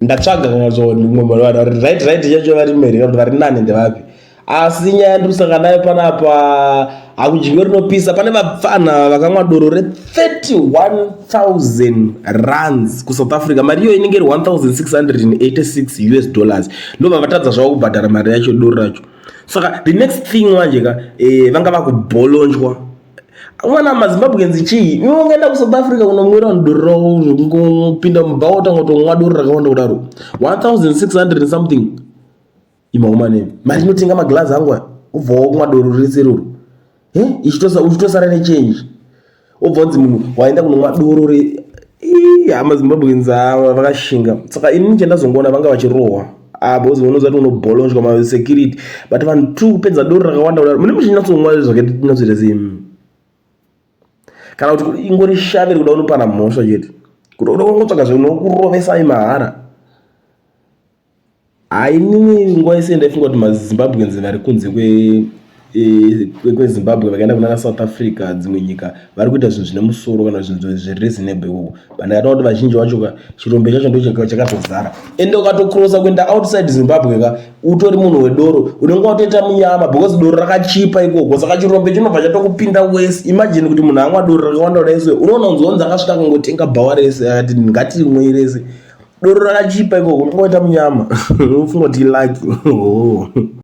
Ndatsvaga mumwe vanhu vari right right chacho vari mhere kana kuti vari nani ndevapi, asi nyaya yandiri kusangana nayo panapa, hakudyiwe rinopisa. Pane vapfana vakamwa doro re31,000 rands kuSouth Africa. Mari iyoyo inenge iri 1686 US dollars. Ndobva vatadza zvavo kubhadhara mari yacho, doro racho. Saka the next thing manje ka, vanga vakubholonjwa. Mwana maZimbabweans chii? Iwe ungaenda kuSouth Africa kunomwira vanhu doro ravo, kupinda mubhawa utanga kutomwa doro rakawanda kudaro, 1600 something imaumane mari inotenga maglazi angu aya, ubva wakumwa doro rese iroro, uchitosara nechange, ubva unzi munhu waenda kunomwa doro re. HamaZimbabweans ava vakashinga. Saka inini chandazongoona, vanga vachirohwa because unoziva kuti unobholonjwa masecurity, but vanhu two kupedza doro rakawanda kudaro, mune muchinyatsomwa zvakanyatsoita sei? Kana kuti ingori shavi rekuda kunopana mhosva chete, kuti uda kungotsvaga zvinokurovesai mahara. Hainini nguva yese ndaifunga kuti maZimbabweans vari kunze kweZimbabwe, vakaenda kunana South Africa, dzimwe nyika, vari kuita zvinhu zvine musoro kana zvinhu zvireasonable ikoko, but ndakatoona kuti vazhinji vacho ka, chirombe chacho ndo chakatozara. Ende ukatokrosa kuenda outside Zimbabwe ka, utori munhu wedoro, unenge watoita munyama because doro rakachipa ikoko. Saka chirombe chinobva chatokupinda wese. Imagine kuti munhu amwa doro rakawanda kudai so, unoona unzonzi akasvika akangotenga bhawa rese, akati ngatimwei rese. Doro rakachipa ikoko, unenge waita munyama, unofunga kuti ilucky. Oh.